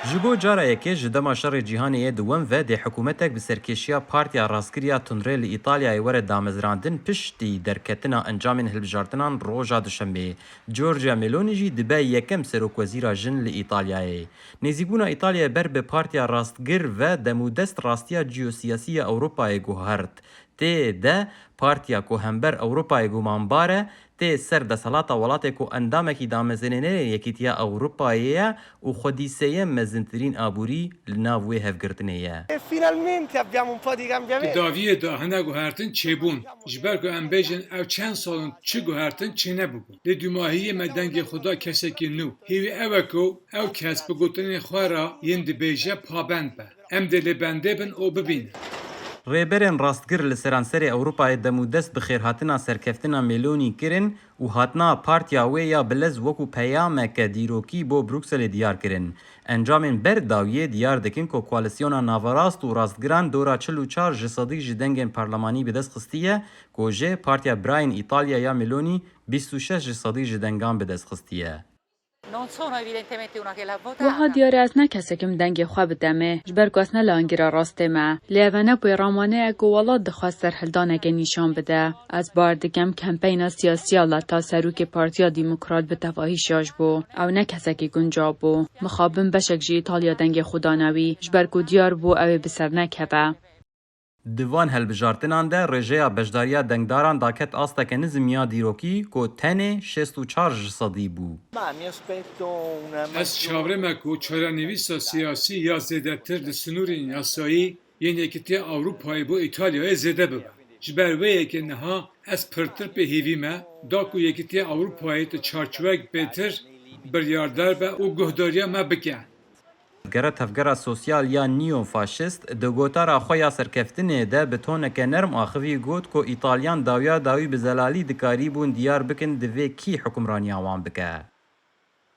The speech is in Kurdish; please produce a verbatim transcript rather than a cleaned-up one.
Ji bo cara yekê ji dema şerê cîhanê yê duwem ve dê hikûmetek bi serkêşiya Partiya Rastgir ya Tundrê li Îtalyayê were damezrandin piştî derketina encamên hilbijartinan roja Duşembê. Giorgia Meloni jî dibe yekem serokwezîra jin li Îtalyayê. Nêzîkbûna Îtalyayê ber bi Partiya Rastgir ve demûdest rastiya ciyosiyasî ya Ewropayê guhert. Tê de partiya ku hember Ewropayê gumanbar e, tê ser desthilata welatê ku endamekî damezrênerê Yekîtiya Ewropayê ye û xwedî sêyem mezintirîn aborî li nav wê hevgirtinê ye. E finalmente abbiamo un po' di Di cambiamenti. dawiyê de hinek guhertin çêbûn. Ji ber ku em bêjin ew çend sal in çi guhertin çênebûbûn. Lê dûmahiyê me dengê xwe da kesekî nû. Hêvî ew e ku ew kes bi gotinên xwe re yên dibêje pabend be. Em dê lê bendê bin û bibînin. Rêberên rastgir li seranserê Ewropayê demûdest bi xêrhatina serkeftina Meloni kirin û hatina partiya wê ya bilez wekû peyameke dîrokî bo Brukselê diyar kirin. Encamên ber dawiyê diyar dikin ku koalîsyona naverast û rastgiran dora çil û çar ji sedî ji dengên parlemanî bi dest xistiye ku jê partiya birayên Îtalya ya Meloni bîst û şeş ji sedî ji dengan bi dest xistiye. Non sono evidentemente una che l'ha Wiha votata. diyar e ez ne kesek im dengê xwe bidemê, ji ber ku ez ne li angîra rastê me. Lê ev e ne pêramanê ye ku welat dixwest serhildanekê nîşan bide. Ez bar dikim kempeyna siyasî ya leta serokê Partiya Demokrat bi tevahî şaş bû. Ew ne kesekî guncav bû. Mixabin beşek ji Îtalya dengê xwe dane wî, ji ber ku diyar bû ew ê bi ser nekeve. Di van hilbijartinan de rêjeya beşdariya dengdaran daket asteke nizim ya dîrokî ku tenê şêst û çar ji sedî bû. Ma mi aspetto una Ez çavrê me ku çarenivîsa siyasî ya zêdetir li sinûrên yasayî yên Yekîtiya Ewropayê bo Îtalyayê zêde bibe. Ji ber wê yekê niha ez pirtir pê hêvî me, da ku Yekîtiya Ewropayê di çarçovek bêtir biryardar be û guhdariya me bike. Gere tevgera sosyal ya neo-faşist di gotara xwe ya serkeftinê de bi toneke nerm axivî got ku Îtalyan dawiya dawî bi zelalî dikarîbûn diyar bikin divê kî hukimraniya wan bike.